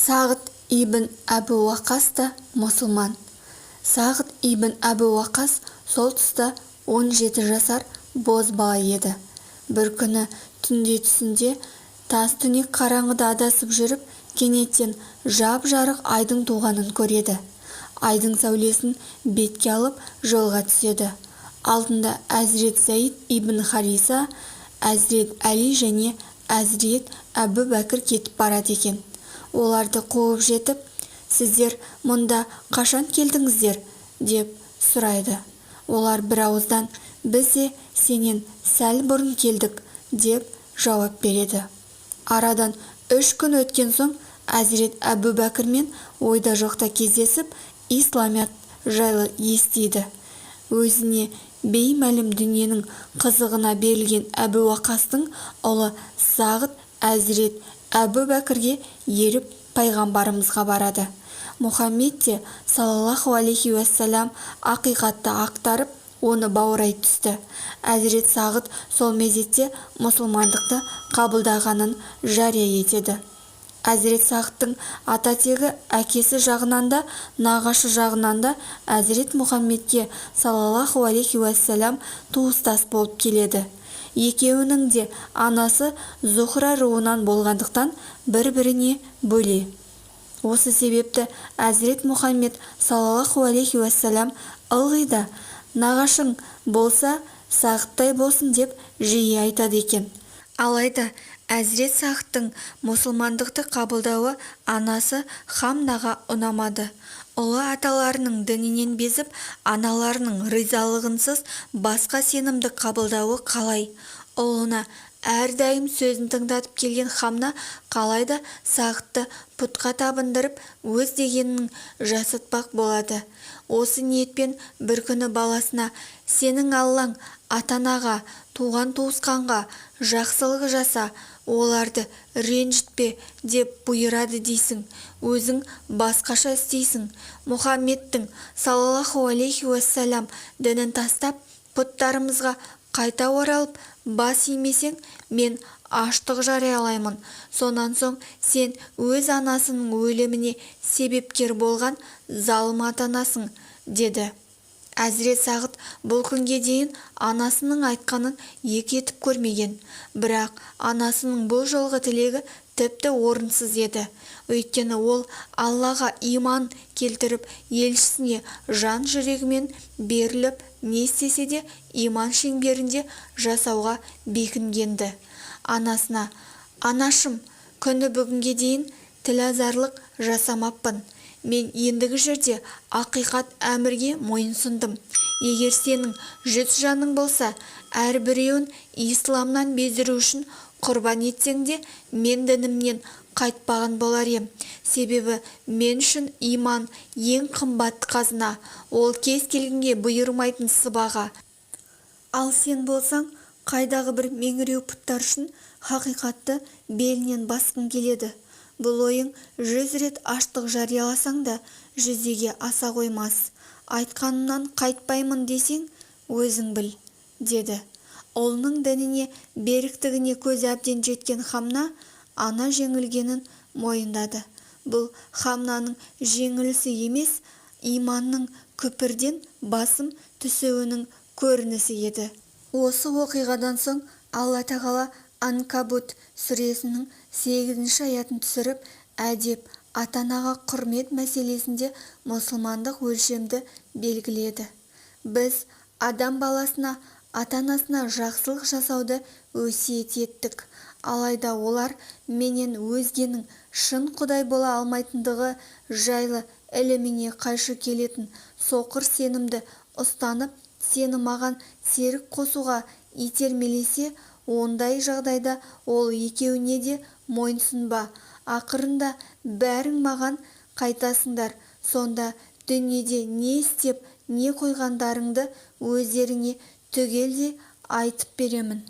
Сағд ибн Әбу Уаққас та мұсылман. Сағд ибн Әбу Уаққас сол тұста 17 жасар бозбала еді. Бір күні түнде түсінде тас түнек қараңғыда адасып жүріп, кенеттен жап-жарық айдың туғанын көреді. Айдың сәулесін бетке алып, жолға түседі. Алдында Әзірет Зәйд ибн Хариса, Әзірет Әли және Әзірет Әбу Бәкір кетіп барады екен. Оларды қуып жетіп, «Сіздер мұнда қашан келдіңіздер?» деп сұрайды. Олар бір ауыздан, «Біз де сенен сәл бұрын келдік», деп жауап береді. Арадан 3 күн өткен соң Әзірет Әбу Бәкірмен ойда жоқта кездесіп, исламият жайлы естиді. Өзіне беймәлім дүниенің қызығына берілген Әбу Уаққастың ұлы Сағд Әзірет Әбу Бәкірге еріп пайғамбарымызға барады. Мұхаммед те саллаллаху алейхи уассалам ақиқатты ақтарып, оны баурай түсті. Әзірет Сағд сол мезетте мұсылмандықты қабылдағанын жария етеді. Әзірет Сағдтың ата-тегі әкесі жағынан да, нағашы жағынан да Әзірет Мұхаммедке саллаллаху алейхи уассалам туыстас болып келеді. Екеуінің де анасы Зухра руынан болғандықтан бір-біріне бөле. Осы себепті Әзірет Мұхаммед саллаллаху алейхи уассалам ылғи да нағашың болса Сағдтай болсын деп жиі айтады екен. Алайда Әзірет Сағдтың мұсылмандықты қабылдауы анасы Хамнаға ұнамады. Ұлы аталарының дінінен безіп, аналарының ризалығынсыз басқа сенімді қабылдауы қалай? Ұлына әрдайым сөзін тыңдатып келген Хамна қалайда Сағдты пұтқа табындырып, өз дегенін жасатпақ болады. Осы ниетпен бір күні баласына, «Сенің Аллаң ата-анаға, туған-туысқанға жақсылық жаса, оларды ренжітпе деп бұйырады дейсің, өзің басқаша істейсің. Мұхаммедтің саллаллаху алейхи уассалам дінін тастап, пұттарымызға қайта оралып, бас имесең, мен аштық жариялаймын. Сонан соң сен өз анасының өліміне себепкер болған залым атанасың», деді. Әзірет Сағд бұл күнге дейін анасының айтқанын екі етіп көрмеген. Бірақ анасының бұл жолғы тілегі тіпті орынсыз еді. Өйткені ол Аллаға иман келтіріп, елшісіне жан жүрегімен беріліп, не істесе де иман шеңберінде жасауға бекінгенді. Анасына, «Анашым, күні бүгінге дейін тілазарлық жасамаппын. Мен ендігі жерде ақиқат әмірге мойынсұндым. Егер сенің 100 жаның болса, әрбіреуін исламнан бездіру үшін құрбан етсең де, мен дінімнен қайтпаған болар ем. Себебі мен үшін иман ең қымбат қазына, ол кез келгенге бұйырмайтын сыбаға. Ал сен болсаң, қайдағы бір меңіреу пұттар үшін хақиқатты белінен басқың келеді. Бұл ойың 100 рет аштық жарияласаң да жүзеге аса қоймас. Айтқанымнан қайтпаймын десең, өзің біл», деді. Ұлының дініне беріктігіне көзі әбден жеткен Хамна ана жеңілгенін мойындады. Бұл Хамнаның жеңілісі емес, иманның күпірден басым түсуінің көрінісі еді. Осы оқиғадан соң Алла Тағала Анкабут сүресінің 8 аятын түсіріп, әдеп, ата-анаға құрмет мәселесінде мұсылмандық өлшемді белгіледі. Біз адам баласына ата-анасына жақсылық жасауды өсиет еттік. Алайда олар менен өзгенің шын Құдай бола алмайтындығы жайлы іліміне қайшы келетін соқыр сенімді ұстанып, сені маған серік қосуға итермелесе, ондай жағдайда ол екеуіне де мойынсұнба. Ақырында бәрің маған қайтасыңдар. Сонда дүниеде не істеп, не қойғандарыңды өздеріңе түгелдей айтып беремін.